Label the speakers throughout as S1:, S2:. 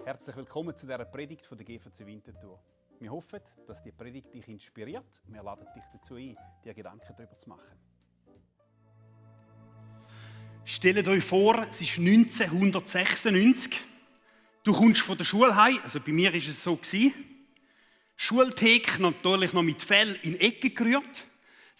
S1: Herzlich willkommen zu dieser Predigt von der GVC Winterthur. Wir hoffen, dass die Predigt dich inspiriert. Wir laden dich dazu ein, dir Gedanken darüber zu machen.
S2: Stellt euch vor, es ist 1996. Du kommst von der Schule heim, also bei mir war es so. Schultheke natürlich noch mit Fell in die Ecke gerührt.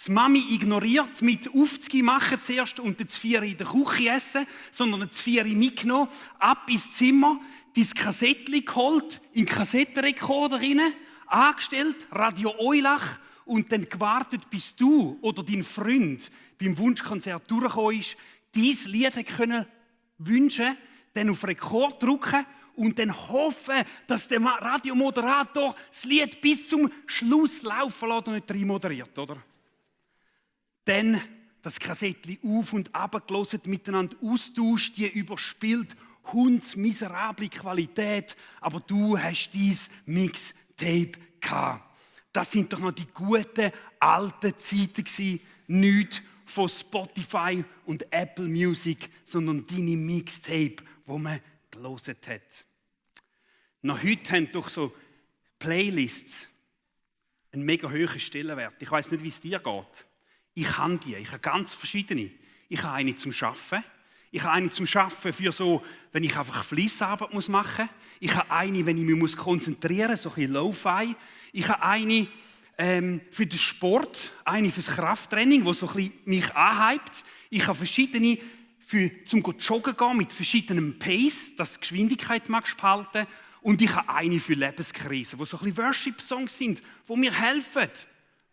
S2: Die Mami ignoriert, mit aufzugehen machen zuerst und das Vieri in der Küche essen, sondern das Vieri mitgenommen, ab ins Zimmer, dein Kassettchen geholt, in den Kassettenrekorder rein, angestellt, Radio Eulach und dann gewartet, bis du oder dein Freund beim Wunschkonzert durchgekommen ist, dieses Lied können wünschen, dann auf Rekord drücken und dann hoffen, dass der Radiomoderator das Lied bis zum Schluss laufen lässt und nicht reinmoderiert, oder? Dann das Kassettchen auf und ab gehört, miteinander austauscht, die überspielt, hundsmiserable Qualität, aber du hast dein Mixtape gehabt. Das sind doch noch die guten, alten Zeiten gewesen, nicht von Spotify und Apple Music, sondern deine Mixtape, wo man gehört hat. Noch heute haben doch so Playlists einen mega hohen Stellenwert. Ich weiss nicht, wie es dir geht. Ich habe die. Ich habe ganz verschiedene. Ich habe eine zum Arbeiten. Ich habe eine zum Arbeiten für so, wenn ich einfach Fleissarbeit machen muss. Ich habe eine, wenn ich mich konzentrieren muss, so ein bisschen Lo-Fi. Ich habe eine für den Sport, eine für das Krafttraining, die so ein bisschen mich anhypt. Ich habe verschiedene zum Joggen gehen mit verschiedenem Pace, dass die Geschwindigkeit behalten. Und ich habe eine für Lebenskrisen, die so ein bisschen Worship-Songs sind, die mir helfen,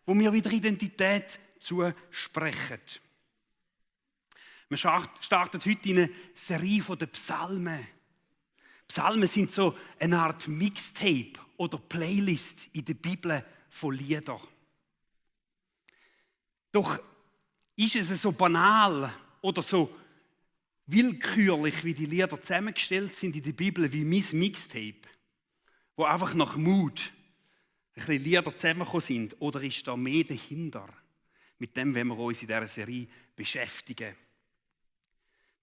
S2: die mir wieder Identität zusprechen. Wir starten heute in eine Serie von den Psalmen. Psalmen sind so eine Art Mixtape oder Playlist in der Bibel von Liedern. Doch ist es so banal oder so willkürlich, wie die Lieder zusammengestellt sind in der Bibel, wie mein Mixtape, wo einfach nach Mut ein bisschen Lieder zusammengekommen sind? Oder ist da mehr dahinter? Mit dem wollen wir uns in dieser Serie beschäftigen.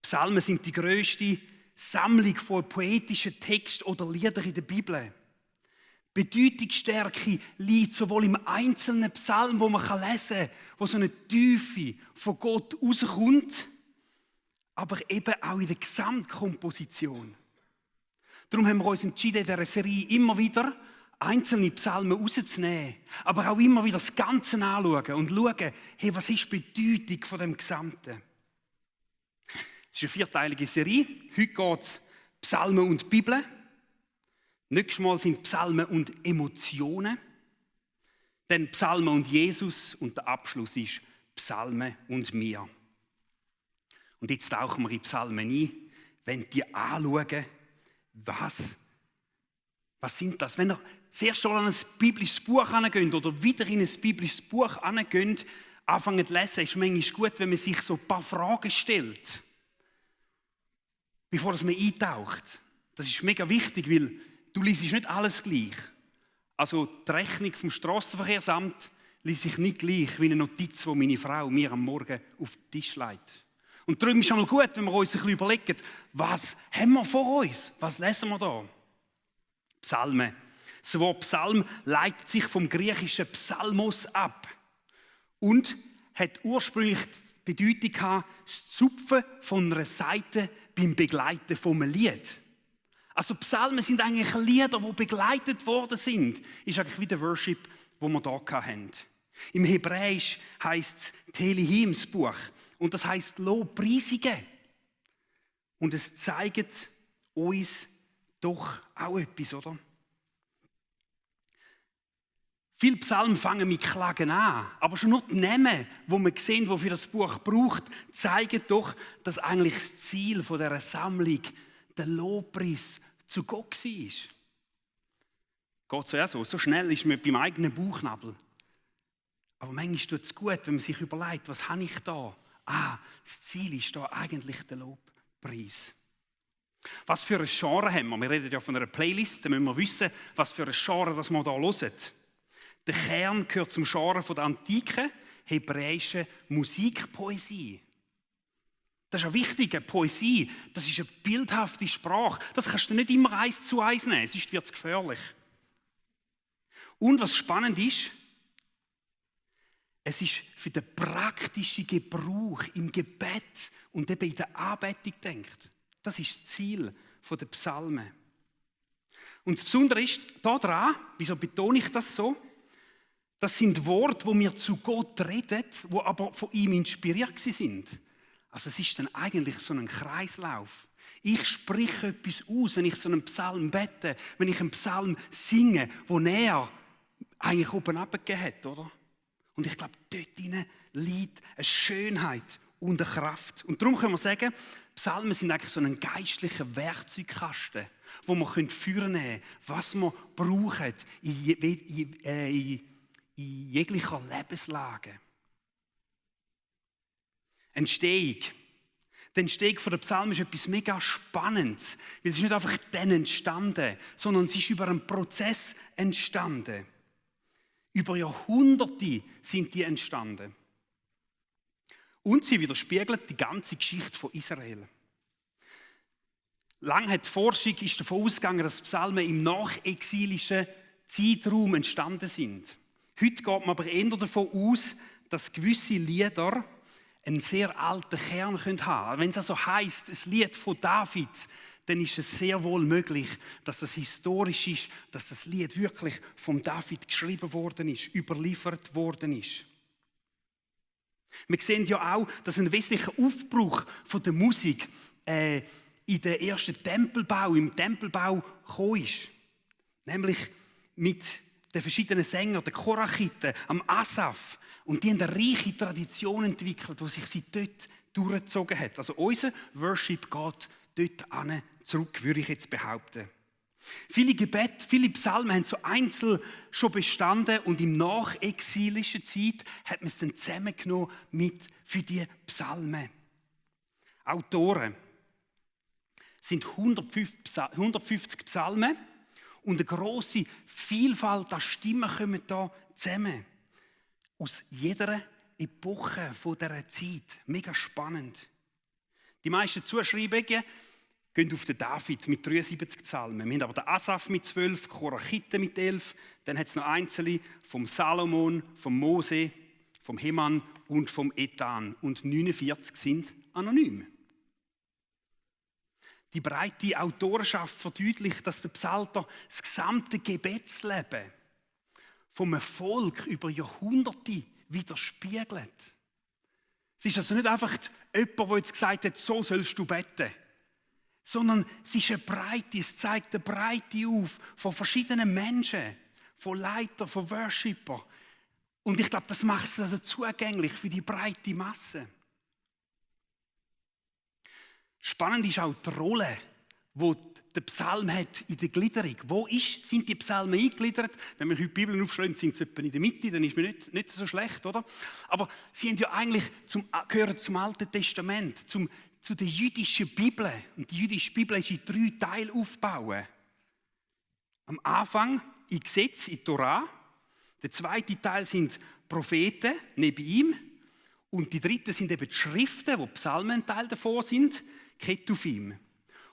S2: Psalmen sind die grösste Sammlung von poetischen Texten oder Liedern in der Bibel. Bedeutungsstärke liegt sowohl im einzelnen Psalm, wo man lesen kann, wo so eine Tiefe von Gott rauskommt, aber eben auch in der Gesamtkomposition. Darum haben wir uns entschieden, in dieser Serie immer wieder einzelne Psalmen rauszunehmen, aber auch immer wieder das Ganze anschauen und schauen, hey, was ist die Bedeutung von dem Gesamten? Es ist eine vierteilige Serie. Heute geht es Psalmen und Bibel. Nächstes Mal sind Psalmen und Emotionen. Dann Psalmen und Jesus und der Abschluss ist Psalmen und mir. Und jetzt tauchen wir in Psalmen ein, wenn die anschauen, was sind das? Wenn ihr zuerst an ein biblisches Buch herangeht oder wieder in ein biblisches Buch herangeht, anfangen zu lesen, ist es manchmal gut, wenn man sich so ein paar Fragen stellt, bevor man eintaucht. Das ist mega wichtig, weil du liest nicht alles gleich. Also die Rechnung vom Strassenverkehrsamt liest ich nicht gleich wie eine Notiz, die meine Frau mir am Morgen auf den Tisch legt. Und darum ist es einmal gut, wenn wir uns ein bisschen überlegen, was haben wir vor uns? Was lesen wir da? Psalmen. Das Wort Psalm leitet sich vom griechischen Psalmos ab und hat ursprünglich die Bedeutung gehabt, das Zupfen von einer Saite beim Begleiten von einem Lied. Also Psalmen sind eigentlich Lieder, die begleitet worden sind. Ist eigentlich wie der Worship, den wir hier hatten. Im Hebräisch heisst es Tehillim, das Buch. Und das heisst Lobpreisungen. Und es zeigt uns doch auch etwas, oder? Viele Psalmen fangen mit Klagen an, aber schon nur die Namen, die wir sehen, die für das Buch braucht, zeigen doch, dass eigentlich das Ziel dieser Sammlung der Lobpreis zu Gott war. Geht so ja so schnell ist man beim eigenen Bauchnabel. Aber manchmal tut es gut, wenn man sich überlegt, was habe ich da? Das Ziel ist da eigentlich der Lobpreis. Was für ein Genre haben wir? Wir reden ja von einer Playlist, da müssen wir wissen, was für ein Genre das wir hier hören. Der Kern gehört zum Genre von der antiken hebräischen Musikpoesie. Das ist eine wichtige Poesie, das ist eine bildhafte Sprache. Das kannst du nicht immer 1:1 nehmen, sonst wird es gefährlich. Und was spannend ist, es ist für den praktischen Gebrauch im Gebet und eben in der Anbetung gedacht. Das ist das Ziel der Psalmen. Und das Besondere ist daran, wieso betone ich das so? Das sind Worte, wo wir zu Gott reden, die aber von ihm inspiriert sind. Also es ist dann eigentlich so ein Kreislauf. Ich spreche etwas aus, wenn ich so einen Psalm bete, wenn ich einen Psalm singe, wo er eigentlich oben runtergegeben hat, oder? Und ich glaube, dort drin liegt eine Schönheit und eine Kraft. Und darum können wir sagen, Psalmen sind eigentlich so ein geistlicher Werkzeugkasten, wo wir führen können, was wir brauchen in jeglicher Lebenslage. Entstehung. Die Entstehung der Psalmen ist etwas mega Spannendes. Weil es ist nicht einfach dann entstanden, sondern es ist über einen Prozess entstanden. Über Jahrhunderte sind die entstanden. Und sie widerspiegeln die ganze Geschichte von Israel. Lange hat die Forschung davon ausgegangen, dass Psalmen im nachexilischen Zeitraum entstanden sind. Heute geht man aber eher davon aus, dass gewisse Lieder einen sehr alten Kern haben können. Wenn es also heisst, ein Lied von David, dann ist es sehr wohl möglich, dass das historisch ist, dass das Lied wirklich von David geschrieben worden ist, überliefert worden ist. Wir sehen ja auch, dass ein wesentlicher Aufbruch von der Musik in den ersten Tempelbau, im Tempelbau gekommen ist. Nämlich mit den verschiedenen Sängern, den Korachiten, am Asaf. Und die haben eine reiche Tradition entwickelt, die sich seit dort durchgezogen hat. Also unser Worship geht dort zurück, würde ich jetzt behaupten. Viele Gebete, viele Psalmen haben so einzeln schon bestanden und im nachexilischen Zeit hat man es dann zusammengenommen für die Psalmen. Autoren sind 150 Psalmen und eine grosse Vielfalt an Stimmen kommen da zusammen. Aus jeder Epoche dieser Zeit. Mega spannend. Die meisten Zuschreibungen gehen auf den David mit 73 Psalmen. Wir haben aber den Asaf mit 12, Korachiten mit 11, dann hat es noch einzelne vom Salomon, vom Mose, vom Heman und vom Ethan. Und 49 sind anonym. Die breite Autorenschaft verdeutlicht, dass der Psalter das gesamte Gebetsleben vom Erfolg über Jahrhunderte widerspiegelt. Es ist also nicht einfach jemand, der jetzt gesagt hat, so sollst du beten, sondern es ist eine Breite, es zeigt eine Breite auf von verschiedenen Menschen, von Leitern, von Worshippern. Und ich glaube, das macht es also zugänglich für die breite Masse. Spannend ist auch die Rolle, die der Psalm hat in der Gliederung. Wo sind die Psalmen eingegliedert? Wenn wir heute die Bibel aufschlagen, sind sie etwa in der Mitte, dann ist mir nicht so schlecht, oder? Aber sie haben ja eigentlich gehören zum Alten Testament, zu der jüdischen Bibel. Und die jüdische Bibel ist in 3 Teile aufgebaut. Am Anfang in Gesetz, in Torah. Der zweite Teil sind Propheten neben ihm. Und die dritte sind eben die Schriften, wo Psalmen ein Teil davon sind, Ketuvim.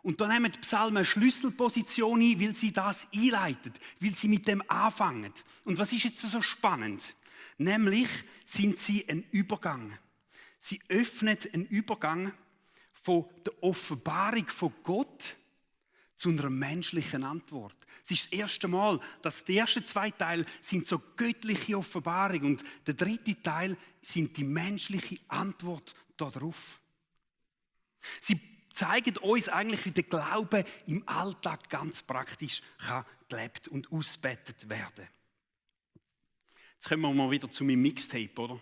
S2: Und dann nehmen die Psalmen eine Schlüsselposition ein, weil sie das einleiten, weil sie mit dem anfangen. Und was ist jetzt so spannend? Nämlich sind sie ein Übergang. Sie öffnen einen Übergang von der Offenbarung von Gott zu einer menschlichen Antwort. Es ist das erste Mal, dass die ersten 2 Teile sind so göttliche Offenbarung und der dritte Teil sind die menschliche Antwort darauf. Sie zeigen uns eigentlich, wie der Glaube im Alltag ganz praktisch gelebt und ausgebettet werden. Jetzt kommen wir mal wieder zu meinem Mixtape, oder?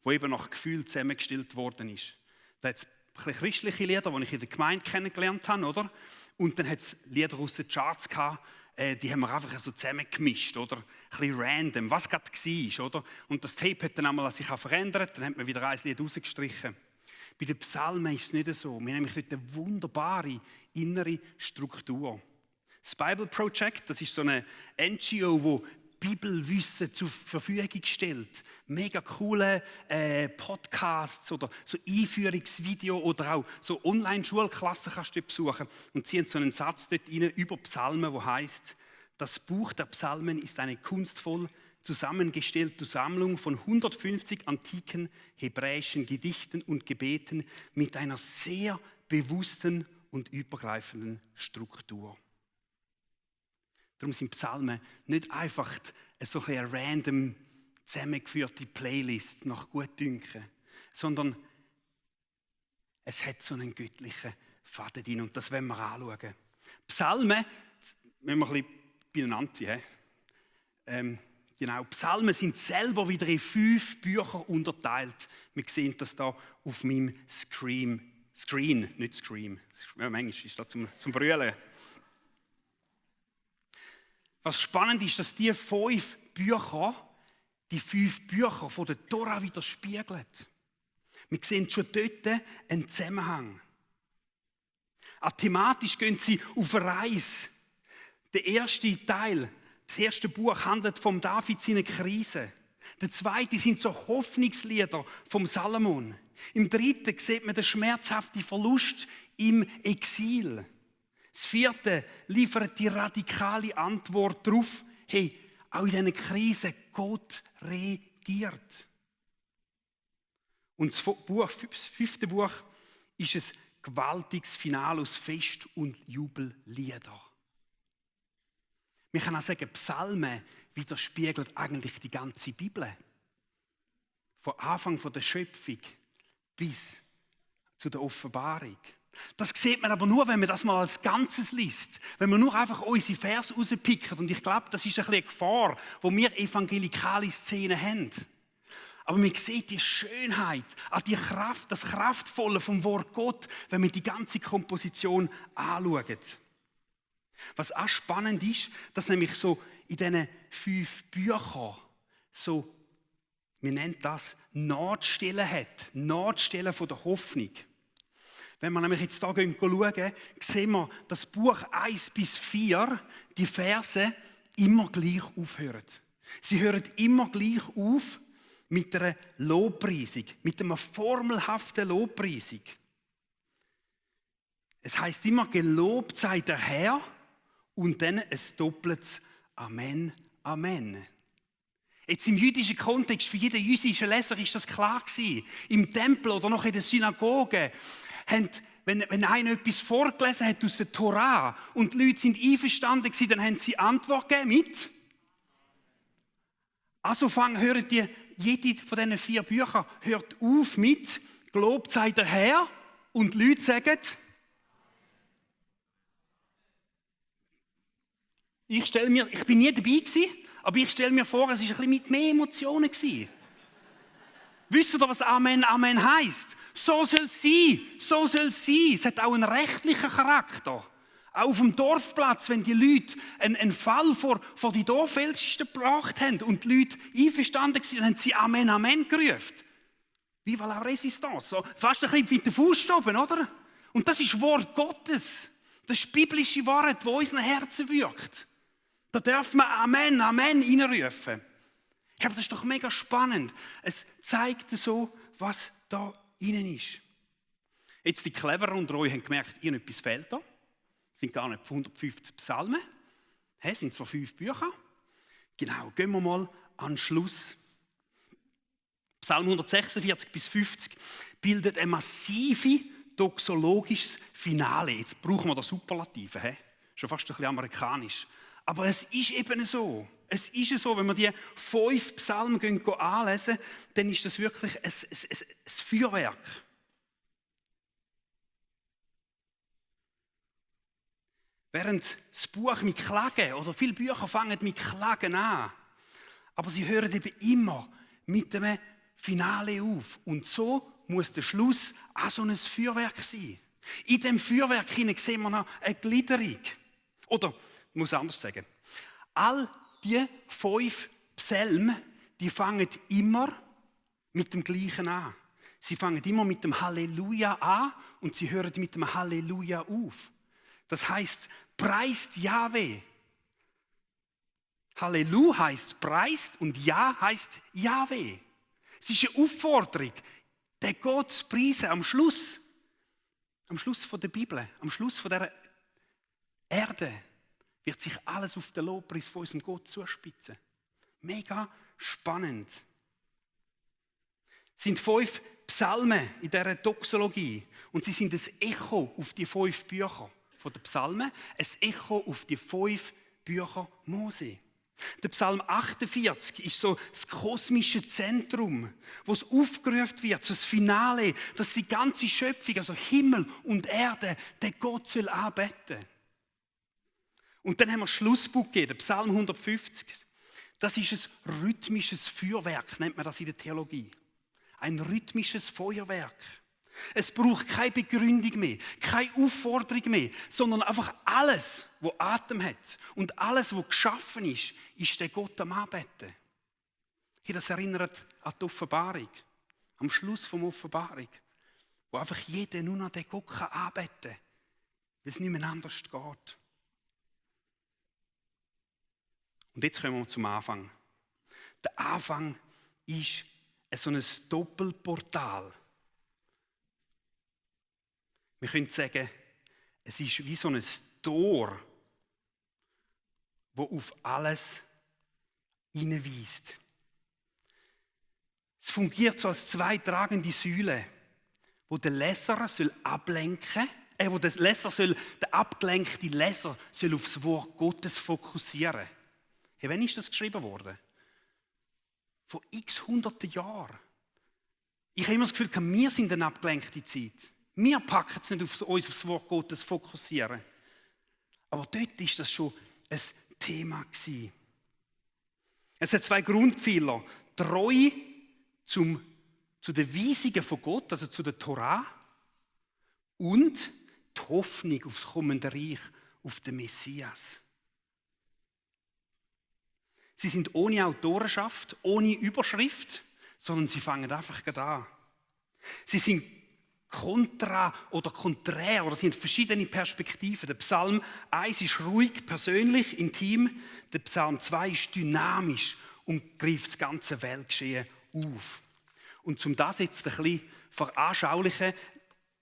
S2: Wo eben nach Gefühl zusammengestellt worden ist. Da hat es ein bisschen christliche Lieder, die ich in der Gemeinde kennengelernt habe, oder? Und dann hat es Lieder aus den Charts gehabt, die haben wir einfach so zusammengemischt, oder? Ein bisschen random, was gerade war, oder? Und das Tape hat dann einmal sich verändert, dann hat man wieder ein Lied rausgestrichen. Bei den Psalmen ist es nicht so. Wir haben nämlich dort eine wunderbare innere Struktur. Das Bible Project, das ist so eine NGO, die Bibelwissen zur Verfügung gestellt. Mega coole Podcasts oder so Einführungsvideo oder auch so Online-Schulklassen kannst du besuchen. Und sie haben so einen Satz dort rein über Psalmen, wo heißt: Das Buch der Psalmen ist eine kunstvoll zusammengestellte Sammlung von 150 antiken hebräischen Gedichten und Gebeten mit einer sehr bewussten und übergreifenden Struktur. Darum sind Psalmen nicht einfach so eine random zusammengeführte Playlist nach Gutdünken, sondern es hat so einen göttlichen Faden drin und das wollen wir anschauen. Psalmen, wenn wir ein bisschen beieinander sind, genau, Psalmen sind selber wieder in 5 Bücher unterteilt. Wir sehen das da auf meinem Screen, nicht Scream. Ja, manchmal ist das zum Brüllen. Was spannend ist, dass die 5 Bücher von der Tora widerspiegeln. Wir sehen schon dort einen Zusammenhang. Auch thematisch gehen sie auf eine Reise. Der erste Teil, das erste Buch handelt von David seiner Krise. Der zweite sind so Hoffnungslieder vom Salomon. Im dritten sieht man den schmerzhaften Verlust im Exil. Das vierte liefert die radikale Antwort darauf: hey, auch in diesen Krisen, Gott regiert. Und das 5. Buch ist ein gewaltiges Finale aus Fest- und Jubellieder. Wir können auch sagen, Psalmen widerspiegelt eigentlich die ganze Bibel. Von Anfang der Schöpfung bis zu der Offenbarung. Das sieht man aber nur, wenn man das mal als Ganzes liest. Wenn man nur einfach unsere Vers rauspickt. Und ich glaube, das ist ein bisschen eine Gefahr, wo wir evangelikale Szenen haben. Aber man sieht die Schönheit, auch die Kraft, das Kraftvolle vom Wort Gott, wenn man die ganze Komposition anschaut. Was auch spannend ist, dass nämlich so in diesen 5 Büchern so, wir nennen das Nahtstellen hat, Nahtstellen von der Hoffnung. Wenn wir nämlich jetzt hier schauen, sehen wir, dass Buch 1 bis 4, die Verse, immer gleich aufhören. Sie hören immer gleich auf mit einer Lobpreisung, mit einer formelhaften Lobpreisung. Es heisst immer, gelobt sei der Herr, und dann ein doppeltes Amen, Amen. Jetzt im jüdischen Kontext, für jeden jüdischen Leser ist das klar gewesen. Im Tempel oder noch in der Synagoge, wenn einer etwas vorgelesen hat aus der Torah und die Leute sind einverstanden gewesen, dann haben sie Antwort gegeben mit. Also hören die, jede von diesen 4 Büchern hört auf mit «Gelobt sei der Herr» und die Leute sagen, ich bin nie dabei gewesen, aber ich stelle mir vor, es war ein bisschen mit mehr Emotionen gewesen. Wisst ihr, was Amen, Amen heisst? So soll es sein, so soll es sein. Es hat auch einen rechtlichen Charakter. Auch auf dem Dorfplatz, wenn die Leute einen Fall vor die Dorfältesten gebracht haben und die Leute einverstanden waren, dann haben sie Amen, Amen gerufen. Viva la Resistance. So, fast ein bisschen mit der Faust oben, oder? Und das ist Wort Gottes. Das ist biblische Wahrheit, die in unseren Herzen wirkt. Da darf man Amen, Amen reinrufen. Ja, aber das ist doch mega spannend. Es zeigt so, was da innen ist. Jetzt die Cleveren unter euch haben gemerkt, irgendetwas fehlt da. Es sind gar nicht 150 Psalmen. Es sind zwar 5 Bücher. Genau, gehen wir mal an den Schluss. Psalm 146 bis 50 bildet ein massives doxologisches Finale. Jetzt brauchen wir das Superlative. Schon fast ein bisschen amerikanisch. Aber es ist eben so. Es ist so, wenn wir die 5 Psalmen anlesen, dann ist das wirklich ein Feuerwerk. Während das Buch mit Klagen, oder viele Bücher fangen mit Klagen an, aber sie hören eben immer mit dem Finale auf. Und so muss der Schluss auch so ein Feuerwerk sein. In diesem Feuerwerk sehen wir noch eine Gliederung. Oder, ich muss anders sagen, all die 5 Psalmen, die fangen immer mit dem Gleichen an. Sie fangen immer mit dem Halleluja an und sie hören mit dem Halleluja auf. Das heißt, preist Jahwe. Halleluja heißt preist und Ja heißt Jahwe. Es ist eine Aufforderung, den Gott zu preisen am Schluss von der Bibel, am Schluss von dieser Erde, wird sich alles auf den Lobpreis von unserem Gott zuspitzen. Mega spannend. Es sind 5 Psalmen in dieser Doxologie und sie sind ein Echo auf die 5 Bücher von den Psalmen, ein Echo auf die 5 Bücher Mose. Der Psalm 48 ist so das kosmische Zentrum, wo es aufgerufen wird, so das Finale, dass die ganze Schöpfung, also Himmel und Erde, den Gott soll anbeten. Und dann haben wir Schlussbuch gegeben, Psalm 150. Das ist ein rhythmisches Feuerwerk, nennt man das in der Theologie. Ein rhythmisches Feuerwerk. Es braucht keine Begründung mehr, keine Aufforderung mehr, sondern einfach alles, was Atem hat und alles, was geschaffen ist der Gott am Anbeten. Hier, das erinnert an die Offenbarung, am Schluss der Offenbarung, wo einfach jeder nur noch den Gott anbeten kann, weil es nicht mehr anders geht. Und jetzt kommen wir zum Anfang. Der Anfang ist so ein Doppelportal. Wir können sagen, es ist wie so ein Tor, das auf alles hinweist. Es fungiert so als 2 tragende Säulen, wo der Leser soll ablenken, wo der abgelenkte Leser soll auf das Wort Gottes fokussieren. Hey, wann ist das geschrieben worden? Vor x hunderten Jahren. Ich habe immer das Gefühl, wir sind eine abgelenkte Zeit. Wir packen es nicht auf uns, auf das Wort Gottes fokussieren. Aber dort war das schon ein Thema gewesen. Es hat 2 Grundpfeiler. Treu zu den Weisungen von Gott, also zu der Torah, und die Hoffnung aufs kommende Reich, auf den Messias. Sie sind ohne Autorenschaft, ohne Überschrift, sondern sie fangen einfach gerade an. Sie sind konträr oder sind verschiedene Perspektiven. Der Psalm 1 ist ruhig, persönlich, intim. Der Psalm 2 ist dynamisch und greift das ganze Weltgeschehen auf. Und um das jetzt ein bisschen veranschaulichen,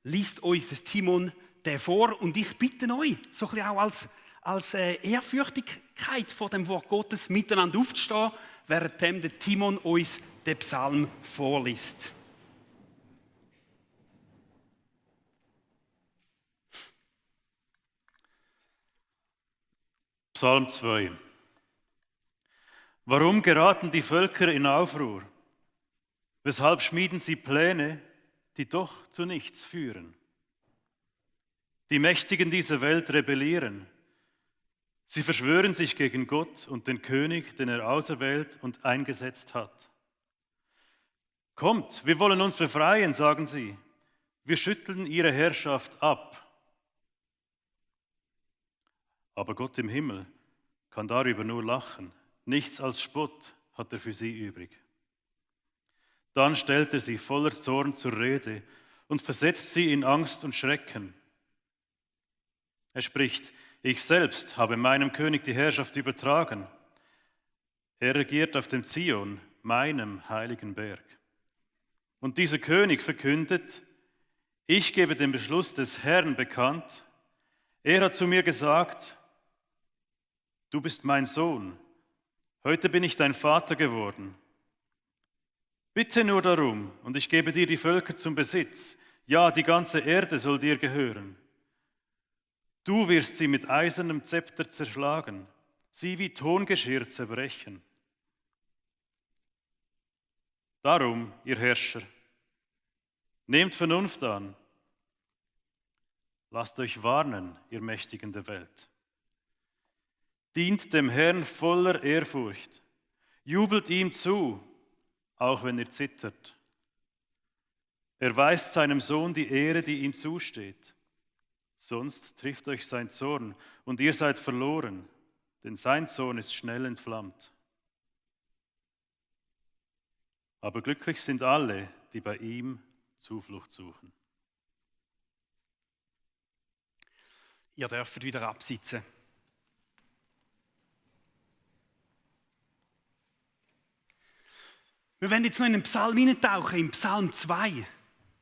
S2: liest uns Timon den vor und ich bitte euch, so ein bisschen auch als Ehrfürchtigkeit vor dem Wort Gottes miteinander aufzustehen, während der Timon uns den Psalm vorliest.
S3: Psalm 2. Warum geraten die Völker in Aufruhr? Weshalb schmieden sie Pläne, die doch zu nichts führen? Die Mächtigen dieser Welt rebellieren. Sie verschwören sich gegen Gott und den König, den er auserwählt und eingesetzt hat. Kommt, wir wollen uns befreien, sagen sie. Wir schütteln ihre Herrschaft ab. Aber Gott im Himmel kann darüber nur lachen. Nichts als Spott hat er für sie übrig. Dann stellt er sie voller Zorn zur Rede und versetzt sie in Angst und Schrecken. Er spricht: Ich selbst habe meinem König die Herrschaft übertragen. Er regiert auf dem Zion, meinem heiligen Berg. Und dieser König verkündet: Ich gebe den Beschluss des Herrn bekannt. Er hat zu mir gesagt: Du bist mein Sohn. Heute bin ich dein Vater geworden. Bitte nur darum, und ich gebe dir die Völker zum Besitz. Ja, die ganze Erde soll dir gehören. Du wirst sie mit eisernem Zepter zerschlagen, sie wie Tongeschirr zerbrechen. Darum, ihr Herrscher, nehmt Vernunft an. Lasst euch warnen, ihr Mächtigen der Welt. Dient dem Herrn voller Ehrfurcht. Jubelt ihm zu, auch wenn ihr zittert. Erweist seinem Sohn die Ehre, die ihm zusteht. Sonst trifft euch sein Zorn und ihr seid verloren, denn sein Zorn ist schnell entflammt. Aber glücklich sind alle, die bei ihm Zuflucht suchen.
S2: Ihr dürft wieder absitzen. Wir werden jetzt noch in den Psalm hineintauchen, im Psalm 2.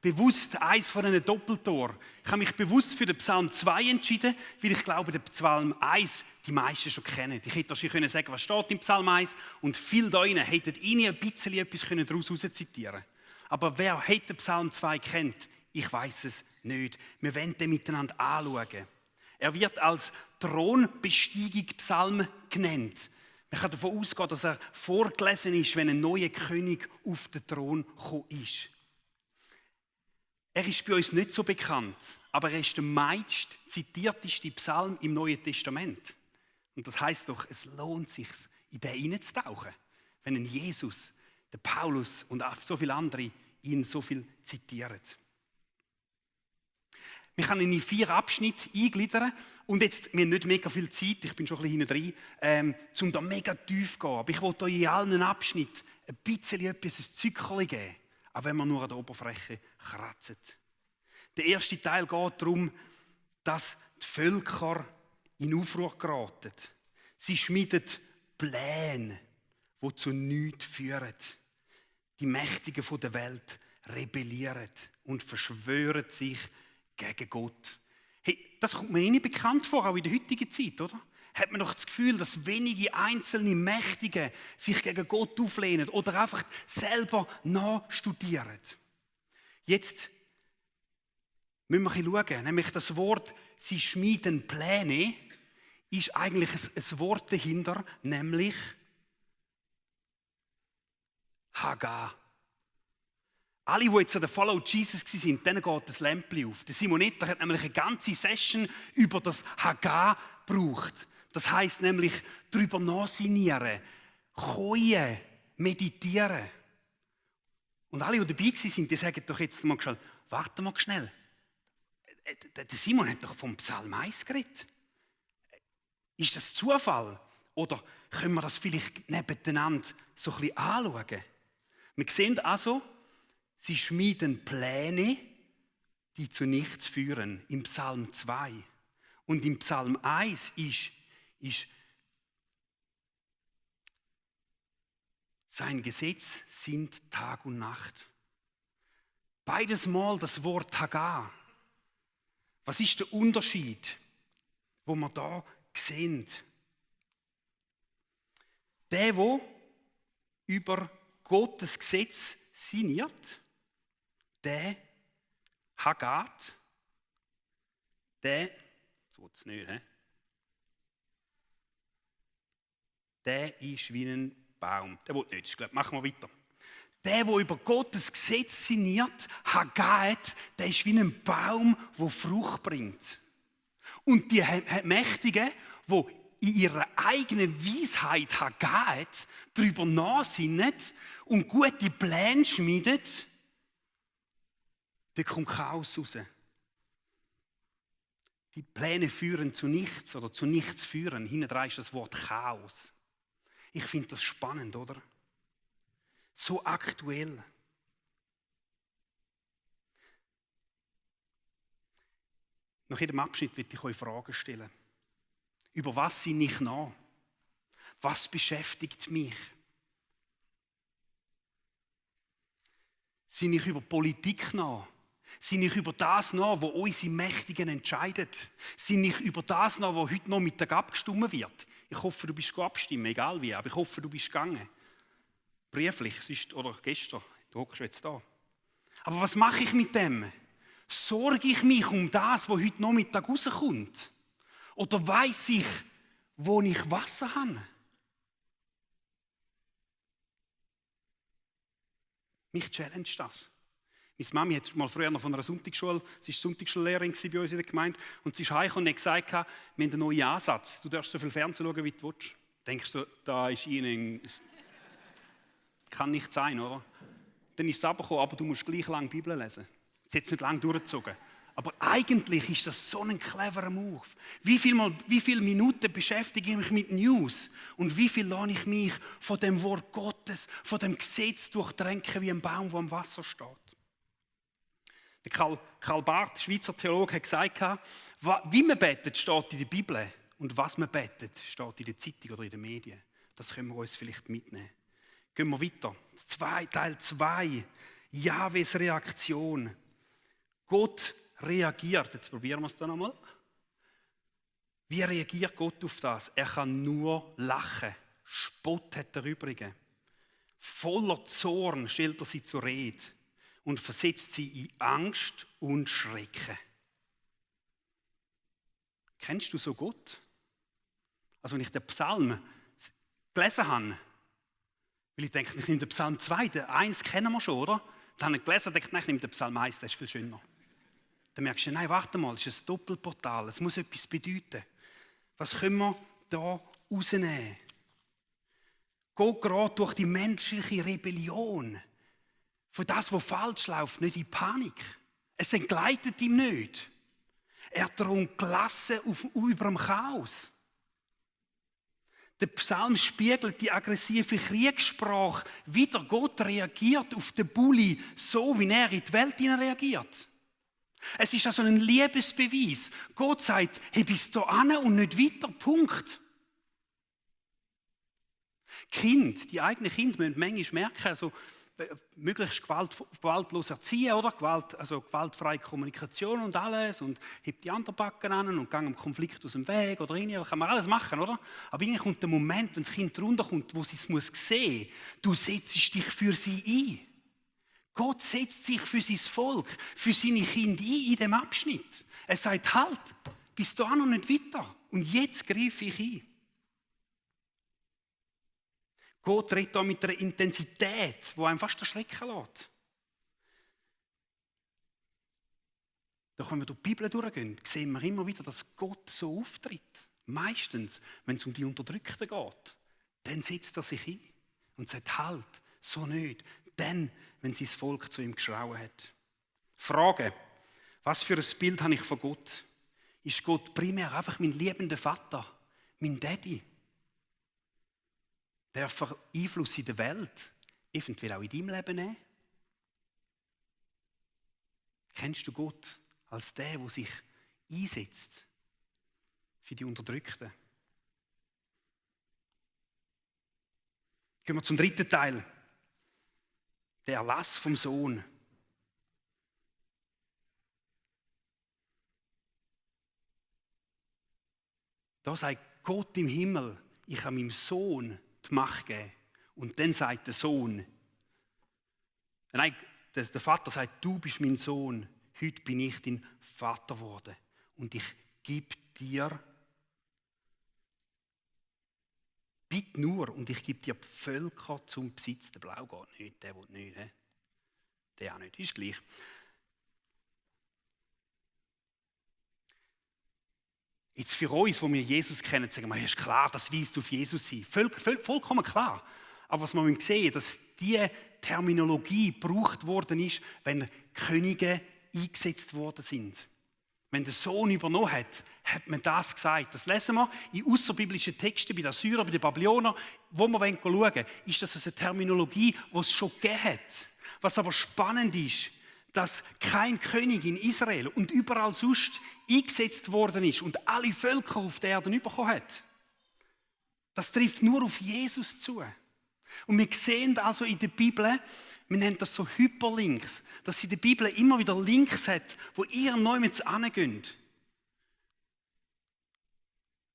S2: Bewusst eins von diesen Doppeltor. Ich habe mich bewusst für den Psalm 2 entschieden, weil ich glaube, den Psalm 1 die meisten schon kennen. Ich hätte wahrscheinlich sagen können, was steht im Psalm 1 und viele da drinnen hätten ihnen ein bisschen etwas daraus zitieren können. Aber wer hätte den Psalm 2 kennt, ich weiß es nicht. Wir werden den miteinander anschauen. Er wird als Thronbesteigung-Psalm genannt. Man kann davon ausgehen, dass er vorgelesen ist, wenn ein neuer König auf den Thron gekommen ist. Er ist bei uns nicht so bekannt, aber er ist der meist zitierteste Psalm im Neuen Testament. Und das heisst doch, es lohnt sich, in den hineinzutauchen, wenn ein Jesus, der Paulus und auch so viele andere ihn so viel zitieren. Wir können ihn in 4 Abschnitte eingliedern und jetzt, wir haben nicht mega viel Zeit, ich bin schon ein bisschen hinten drin, um da mega tief zu gehen. Aber ich wollte euch in allen Abschnitten ein bisschen etwas, ein Zückchen geben, auch wenn man nur an der Oberfläche kratzt. Der erste Teil geht darum, dass die Völker in Aufruhr geraten. Sie schmieden Pläne, die zu nichts führen. Die Mächtigen der Welt rebellieren und verschwören sich gegen Gott. Hey, das kommt mir nicht bekannt vor, auch in der heutigen Zeit, oder? Hat man doch das Gefühl, dass wenige einzelne Mächtige sich gegen Gott auflehnen oder einfach selber nachstudieren. Jetzt müssen wir ein bisschen schauen, nämlich das Wort «sie schmieden Pläne» ist eigentlich ein Wort dahinter, nämlich Hagar. Alle, die jetzt an der Follow Jesus waren, denen geht das Lämpchen auf. Der Simonetter hat nämlich eine ganze Session über das Hagar gebraucht. Das heisst nämlich darüber nachsinnieren, keuen, meditieren. Und alle, die dabei waren, die sagen doch jetzt mal schnell, warte mal schnell. Der Simon hat doch vom Psalm 1 geredet. Ist das Zufall? Oder können wir das vielleicht nebeneinander so ein bisschen anschauen? Wir sehen also, sie schmieden Pläne, die zu nichts führen, im Psalm 2. Und im Psalm 1 ist sein Gesetz sind Tag und Nacht. Beides Mal das Wort Hagar. Was ist der Unterschied, wo wir da sehen? Der über Gottes Gesetz sinniert, der Hagat, der, so ist es nicht, der ist wie ein Baum. Der will nicht, ich glaube, machen wir weiter. Der über Gottes Gesetz sinniert, Hagat, der ist wie ein Baum, der Frucht bringt. Und die Mächtigen, die in ihrer eigenen Weisheit Hagat darüber nachsinnen und gute Pläne schmieden, da kommt Chaos raus. Die Pläne führen zu nichts oder zu nichts führen. Hinten dran ist das Wort Chaos. Ich finde das spannend, oder? So aktuell. Nach jedem Abschnitt will ich euch Fragen stellen. Über was sinne ich nach? Was beschäftigt mich? Sinne ich über Politik nach? Sinne ich über das nach, wo unsere Mächtigen entscheiden? Sinne ich über das nach, wo heute Nachmittag abgestimmt wird? Ich hoffe, du bist abstimmen, egal wie, aber ich hoffe, du bist gegangen. Brieflich, oder gestern, du hockst jetzt da. Aber was mache ich mit dem? Sorge ich mich um das, was heute Nachmittag rauskommt? Oder weiss ich, wo ich Wasser habe? Mich challenge das. Meine Mami hat mal früher noch von einer Sonntagsschule, sie war Sonntagsschullehrerin bei uns in der Gemeinde, und sie ist heimgekommen und hat gesagt, wir haben einen neuen Ansatz. Du darfst so viel Fernsehen schauen, wie du willst. Denkst du, da ist ihnen... Kann nicht sein, oder? Dann ist es runtergekommen, aber du musst gleich lang die Bibel lesen. Sie hat es nicht lange durchgezogen. Aber eigentlich ist das so ein cleverer Move. Wie viele Minuten beschäftige ich mich mit News? Und wie viel lasse ich mich von dem Wort Gottes, von dem Gesetz durchtränken wie ein Baum, der am Wasser steht? Der Karl Barth, Schweizer Theologe, hat gesagt, wie man betet, steht in der Bibel. Und was man betet, steht in der Zeitung oder in den Medien. Das können wir uns vielleicht mitnehmen. Gehen wir weiter. Teil 2. Jahwes Reaktion. Gott reagiert. Jetzt probieren wir es dann einmal. Wie reagiert Gott auf das? Er kann nur lachen. Spott hat er übrigens. Voller Zorn stellt er sie zur Rede und versetzt sie in Angst und Schrecken. Kennst du so Gott? Also, wenn ich den Psalm gelesen habe, weil ich denke, ich nehme den Psalm 2, den 1 kennen wir schon, oder? Dann habe ich gelesen und denke, nein, ich nehme den Psalm 1, das ist viel schöner. Dann merkst du, nein, warte mal, es ist ein Doppelportal, es muss etwas bedeuten. Was können wir da rausnehmen? Gott gerät durch die menschliche Rebellion, von das, was falsch läuft, nicht in Panik. Es entgleitet ihm nicht. Er thront gelassen über dem Chaos. Der Psalm spiegelt die aggressive Kriegssprache wider. Gott reagiert auf den Bulli so, wie er in die Welt reagiert. Es ist also ein Liebesbeweis. Gott sagt, hey, bis hierhin und nicht weiter, Punkt. Die eigenen Kinder müssen manchmal merken, also möglichst gewaltlos erziehen, oder? Gewaltfreie Kommunikation und alles und hebt die anderen Backen an und geht dem Konflikt aus dem Weg oder rein, das kann man alles machen, oder? Aber irgendwie kommt der Moment, wenn das Kind runterkommt, wo sie es sehen muss, du setzt dich für sie ein. Gott setzt sich für sein Volk, für seine Kinder ein in diesem Abschnitt. Er sagt, halt, bis dahin noch nicht weiter und jetzt greife ich ein. Gott redet hier mit einer Intensität, die einem fast erschrecken lässt. Da wenn wir durch die Bibel durchgehen, sehen wir immer wieder, dass Gott so auftritt. Meistens, wenn es um die Unterdrückten geht, dann setzt er sich ein und sagt, halt, so nicht. Dann, wenn sein Volk zu ihm geschrauen hat. Frage, was für ein Bild habe ich von Gott? Ist Gott primär einfach mein liebender Vater, mein Daddy? Darf er Einfluss in der Welt, eventuell auch in deinem Leben nehmen? Kennst du Gott als der sich einsetzt für die Unterdrückten? Gehen wir zum dritten Teil. Der Erlass vom Sohn. Da sagt Gott im Himmel, ich habe meinem Sohn die Macht geben. Und dann sagt der Sohn, nein, der Vater sagt, du bist mein Sohn, heute bin ich dein Vater geworden. Und ich gebe dir, bitte nur, und ich gebe dir die Völker zum Besitz. Der Blau geht nicht, der will nicht. Der auch nicht, ist gleich. Jetzt für uns, die wir Jesus kennen, sagen wir, ist klar, das weist auf Jesus hin. Vollkommen klar. Aber was man sehen, dass diese Terminologie gebraucht worden ist, wenn Könige eingesetzt worden sind. Wenn der Sohn übernommen hat, hat man das gesagt. Das lesen wir in außerbiblischen Texten bei den Assyrern, bei den Babylonern, wo wir schauen wollen, ist das eine Terminologie, die es schon gegeben hat. Was aber spannend ist, dass kein König in Israel und überall sonst eingesetzt worden ist und alle Völker auf der Erde bekommen hat. Das trifft nur auf Jesus zu. Und wir sehen also in der Bibel, wir nennen das so Hyperlinks, dass in der Bibel immer wieder Links hat, wo ihr neu mit angeht.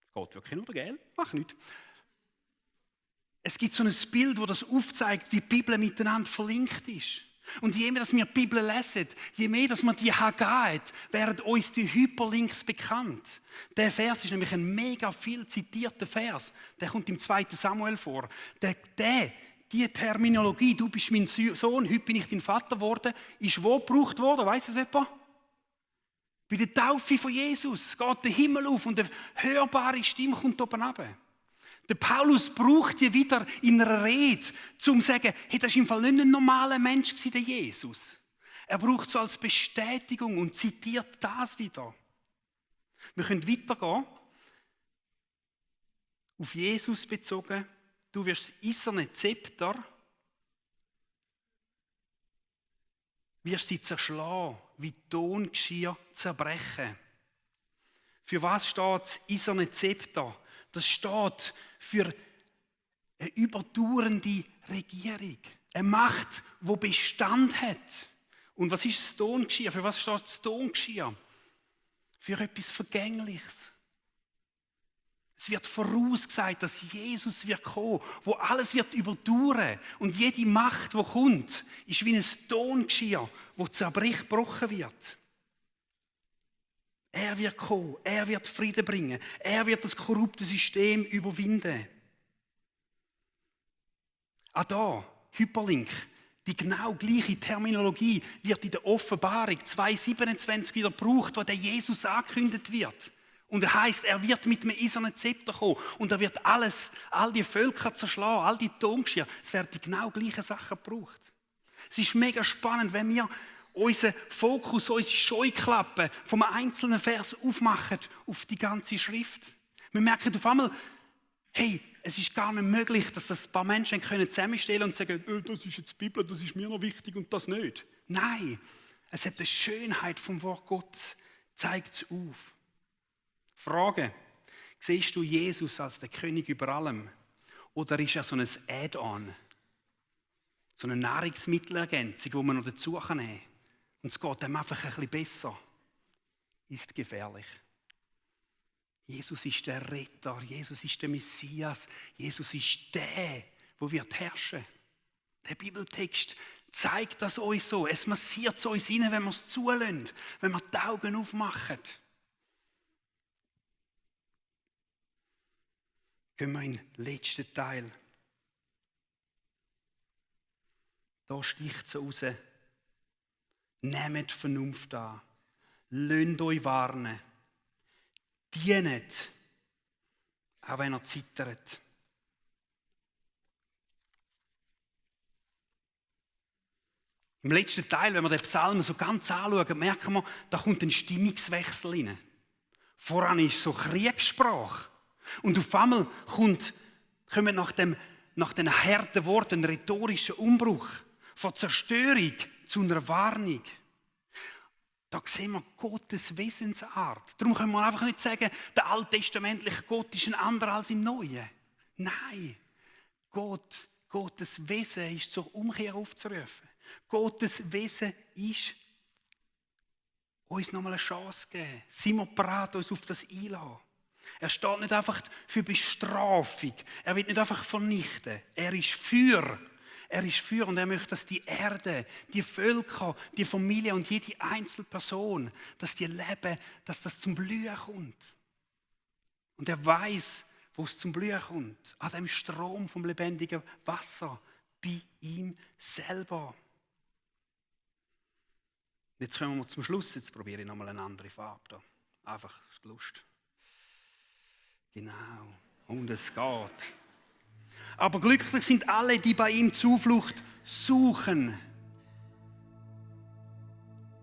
S2: Es geht wirklich nur, gell? Mach nicht. Es gibt so ein Bild, das das aufzeigt, wie die Bibel miteinander verlinkt ist. Und je mehr, dass wir die Bibel lesen, je mehr, dass man die gehen, werden uns die Hyperlinks bekannt. Der Vers ist nämlich ein mega viel zitierter Vers. Der kommt im 2. Samuel vor. Die Terminologie, du bist mein Sohn, heute bin ich dein Vater geworden, ist wo gebraucht worden? Weiss es jemand? Bei der Taufe von Jesus geht der Himmel auf und eine hörbare Stimme kommt oben runter. Der Paulus braucht die wieder in einer Rede, um zu sagen, hey, das war im Fall nicht ein normaler Mensch, der Jesus. Er braucht es so als Bestätigung und zitiert das wieder. Wir können weitergehen. Auf Jesus bezogen, du wirst eiserne Zepter, wirst sie zerschlagen, wie Tongeschirr zerbrechen. Für was steht das eiserne Zepter? Das steht für eine überdauernde Regierung. Eine Macht, die Bestand hat. Und was ist das Tongeschirr? Für was steht das Tongeschirr? Für etwas Vergängliches. Es wird vorausgesagt, dass Jesus wird kommen, wo alles wird überdauern. Und jede Macht, die kommt, ist wie ein Tongeschirr, das zerbrochen wird. Er wird kommen, er wird Frieden bringen, er wird das korrupte System überwinden. Auch da, Hyperlink, die genau gleiche Terminologie wird in der Offenbarung 2,27 wieder gebraucht, wo der Jesus angekündigt wird. Und er heisst, er wird mit einem eisernen Zepter kommen und er wird all die Völker zerschlagen, all die Tongeschirr. Es werden die genau gleichen Sachen gebraucht. Es ist mega spannend, wenn wir unseren Fokus, unsere Scheuklappen vom einzelnen Vers aufmachen auf die ganze Schrift. Wir merken auf einmal, hey, es ist gar nicht möglich, dass das ein paar Menschen zusammenstellen und sagen, das ist jetzt die Bibel, das ist mir noch wichtig und das nicht. Nein, es hat die Schönheit vom Wort Gottes, zeigt es auf. Frage, siehst du Jesus als der König über allem? Oder ist er so ein Add-on? So eine Nahrungsmittelergänzung, die man noch dazu nehmen kann. Und es geht ihm einfach ein bisschen besser. Ist gefährlich. Jesus ist der Retter, Jesus ist der Messias, Jesus ist der wird herrschen. Der Bibeltext zeigt das uns so. Es massiert es uns rein, wenn wir es zulassen, wenn wir die Augen aufmachen. Gehen wir in den letzten Teil. Da sticht es raus. Nehmt Vernunft an. Lasst euch warnen. Dienet, auch wenn er zittert. Im letzten Teil, wenn wir den Psalm so ganz anschauen, merken wir, da kommt ein Stimmungswechsel rein. Voran ist so Kriegssprache. Und auf einmal kommt nach den harten Worten ein rhetorischer Umbruch. Von Zerstörung zu einer Warnung. Da sehen wir Gottes Wesensart. Darum können wir einfach nicht sagen, der alttestamentliche Gott ist ein anderer als im Neuen. Nein, Gottes Wesen ist zur Umkehr aufzurufen. Gottes Wesen ist, uns nochmal eine Chance zu geben. Sind wir bereit, uns auf das einzulassen? Er steht nicht einfach für Bestrafung. Er will nicht einfach vernichten. Er ist für und er möchte, dass die Erde, die Völker, die Familie und jede einzelne Person, dass die leben, dass das zum Blühen kommt. Und er weiß, wo es zum Blühen kommt. An dem Strom vom lebendigen Wasser, bei ihm selber. Jetzt kommen wir zum Schluss. Jetzt probiere ich nochmal eine andere Farbe. Da. Einfach aus Lust. Genau. Und es geht. Aber glücklich sind alle, die bei ihm Zuflucht suchen.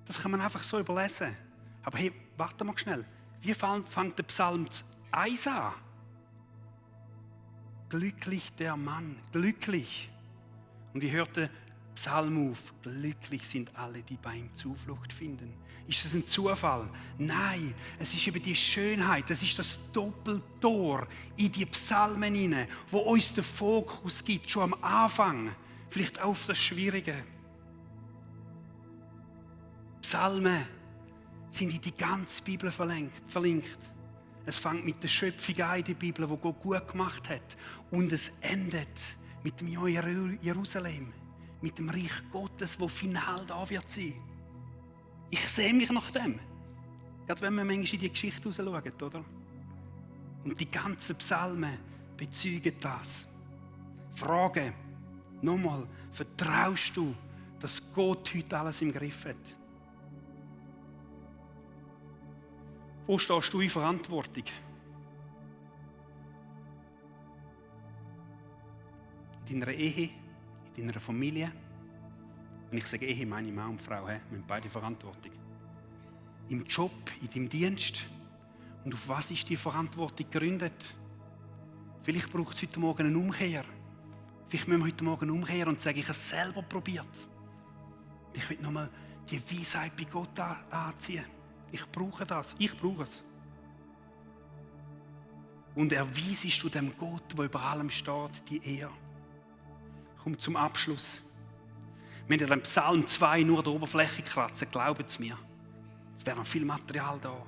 S2: Das kann man einfach so überlesen. Aber hey, warte mal schnell. Wie fängt der Psalm 1 an? Glücklich der Mann, glücklich. Und wie hört der Psalm auf? Glücklich sind alle, die bei ihm Zuflucht finden. Ist das ein Zufall? Nein, es ist eben die Schönheit, es ist das Doppeltor in die Psalmen hinein, wo uns den Fokus gibt, schon am Anfang, vielleicht auf das Schwierige. Psalmen sind in die ganze Bibel verlinkt. Es fängt mit der Schöpfung an in der Bibel, die Gott gut gemacht hat. Und es endet mit dem neuen Jerusalem, mit dem Reich Gottes, das final da wird sein. Ich sehe mich nach dem. Gerade wenn wir manchmal in die Geschichte rausschauen, oder? Und die ganzen Psalmen bezeugen das. Frage, nochmal, vertraust du, dass Gott heute alles im Griff hat? Wo stehst du in Verantwortung? In deiner Ehe, in deiner Familie? Wenn ich sage Ehe, meine Mann und Frau, wir haben beide Verantwortung. Im Job, in deinem Dienst. Und auf was ist die Verantwortung gegründet? Vielleicht braucht es heute Morgen eine Umkehr. Vielleicht müssen wir heute Morgen umkehren und sagen, ich habe es selber probiert. Ich will nochmal die Weisheit bei Gott anziehen. Ich brauche das. Ich brauche es. Und erweisest du dem Gott, der über allem steht, die Ehre. komme zum Abschluss. Wir haben den Psalm 2 nur der Oberfläche kratzen, glaubt es mir. Es wäre noch viel Material da.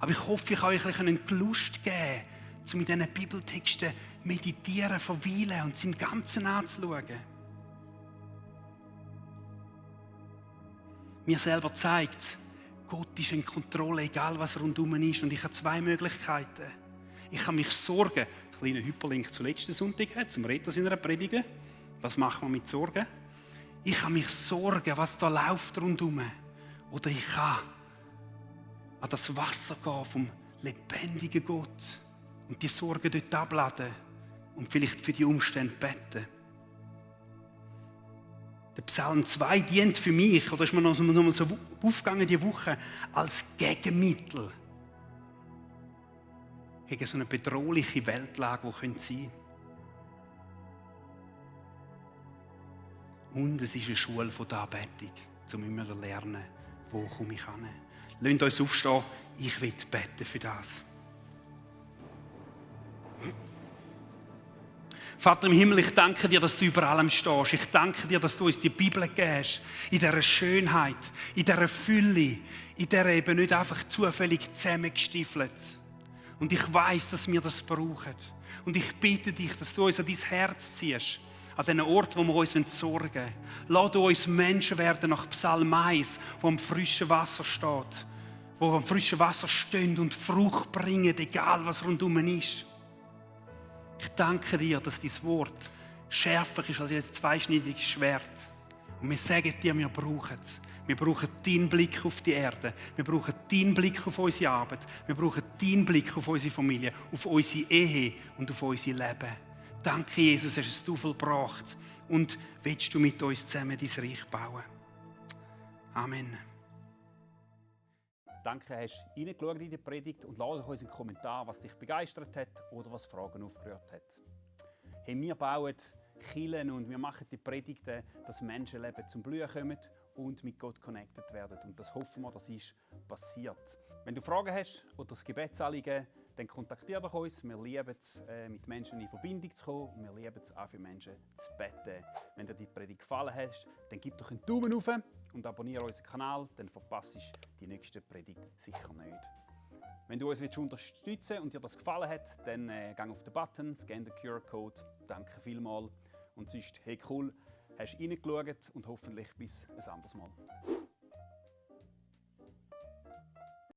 S2: Aber ich hoffe, ich kann euch ein bisschen Lust geben, um mit diesen Bibeltexten meditieren, verweilen und es im Ganzen anzuschauen. Mir selber zeigt es, Gott ist in Kontrolle, egal was rundherum ist. Und ich habe zwei Möglichkeiten. Ich kann mich sorgen, kleiner Hyperlink zum letzten Sonntag, zum Reto seiner Predigen. Was macht man mit Sorgen? Ich kann mich sorgen, was da läuft rundherum. Oder ich kann an das Wasser gehen vom lebendigen Gott und die Sorgen dort abladen und vielleicht für die Umstände beten. Der Psalm 2 dient für mich, oder ist mir noch mal so aufgegangen diese Woche, als Gegenmittel gegen so eine bedrohliche Weltlage, die sein könnte. Und es ist eine Schule von der Anbetung, um immer zu lernen, wo komme ich hin. Lasst uns aufstehen, ich will beten für das. Vater im Himmel, ich danke dir, dass du über allem stehst. Ich danke dir, dass du uns die Bibel gibst, in dieser Schönheit, in dieser Fülle, in der eben nicht einfach zufällig zusammengestiefelt. Und ich weiß, dass wir das brauchen. Und ich bitte dich, dass du uns an dein Herz ziehst, an den Ort, wo wir uns sorgen wollen. Lass du uns Menschen werden nach Psalm 1, wo am frischen Wasser steht, wo am frischen Wasser stehen und Frucht bringen, egal was rundherum ist. Ich danke dir, dass dein Wort schärfer ist als ein zweischneidiges Schwert. Und wir sagen dir, wir brauchen es. Wir brauchen deinen Blick auf die Erde. Wir brauchen deinen Blick auf unsere Arbeit. Wir brauchen deinen Blick auf unsere Familie, auf unsere Ehe und auf unser Leben. Danke, Jesus, hast du vollbracht. Und willst du mit uns zusammen dein Reich bauen? Amen.
S1: Danke, hast du reingeschaut in die Predigt und lass uns einen Kommentar, was dich begeistert hat oder was Fragen aufgerührt hat. Hey, wir bauen Kirchen und wir machen die Predigten, dass Menschenleben zum Blühen kommen und mit Gott connected werden. Und das hoffen wir, das ist passiert. Wenn du Fragen hast oder das Gebetsanliegen, dann kontaktiere doch uns. Wir lieben es, mit Menschen in Verbindung zu kommen. Wir lieben es auch für Menschen zu beten. Wenn dir die Predigt gefallen hat, dann gib doch einen Daumen hoch und abonniere unseren Kanal, dann verpasst du die nächste Predigt sicher nicht. Wenn du uns unterstützen willst und dir das gefallen hat, dann geh auf den Button, scan den QR-Code. Danke vielmals. Und sonst, hey cool, hast du reingeschaut und hoffentlich bis ein anderes Mal.